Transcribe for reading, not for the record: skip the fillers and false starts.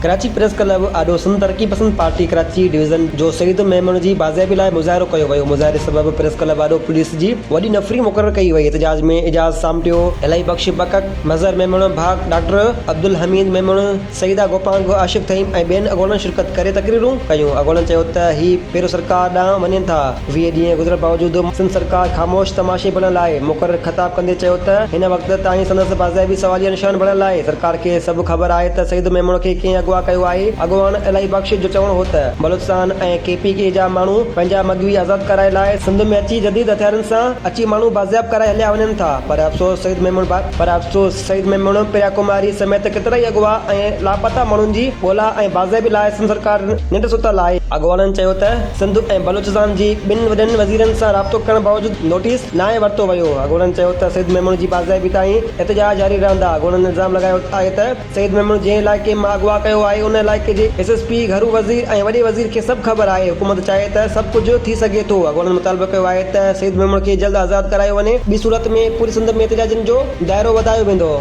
Karachi press club آڏو سنڌ ترقي پسند پارٽي ڪراچي ڊويزن جو سعيد ميمڻ جي بازيابي لاء مظاهرو ڪيو ويو، مظاهري سبب پريس ڪلب آڏو پوليس جي وڏي نفري مقرر ڪئي وئي، احتجاج ۾ اعجاز سامٽيو، الاهي بخش بڪڪ، مظهر ميمڻ، ڀاڳ ڊاڪٽر عبدالحميد ميمڻ، سعيده گوپانگ، عاشق ٿهيم ۽ ٻين اڳواڻن شرڪت ڪري تقريرون ڪيون، اڳواڻن چيو ته هي پيرو سرڪار ڏانهن وڃن ٿا، 20 ڏينهن گذرڻ باوجود سنڌ سرڪار خاموش تماشي بڻيل آهي، مقرر خطاب ڪندي چيو ته هن وقت تائين سندس بازيابي سواليه نشان بڻيل آهي، سرڪار کي سڀ خبر آهي ته سعيد ميمڻ کي ڪنهن اغوا ڪيو آهي، اڳواڻ الاهي بخش جو چوڻ هو ته بلوچستان ۽ ڪي پي ڪي جا ماڻهو پنهنجا مغوي آزاد ڪرائي لاء سنڌ ۾ اچي جديد هٿيارن سان اچي ماڻهو بازياب ڪرائي هليا وڃن ٿا پر افسوس سعيد ميمڻ پر افسوس سعيد ميمڻ، پريا ڪماري سميت ڪيترائي اغوا ۽ لاپتا ماڻهن جي ڳولا ۽ بازيابي لاء سنڌ سرڪار ننڊ ستل آهي. اڳواڻن چيو ته سنڌ ۽ بلوچستان جي ٻن وڏن وزيرن سان رابطو ڪرڻ باوجود نوٽيس ناهي ورتو ويو. اڳواڻن چيو ته سعيد ميمڻ جي بازيابي تائين احتجاج جاري رهندا. اڳواڻن الزام لڳايو آهي ته سعيد ميمڻ جنهن علائقي مان اغوا ڪيو آهي ان علائقي جي ايس ايس پي، گهرو وزير ۽ وڏي وزير کي سڀ خبر آهي، حڪومت چاهي ته سڀ ڪجهه ٿي سگهي ٿو، اڳواڻن مطالبو ڪيو آهي ته سعيد ميمڻ کي جلد آزاد ڪرايو وڃي، ٻي صورت ۾ پوري سنڌ ۾ احتجاجن جو دائرو وڌايو ويندو.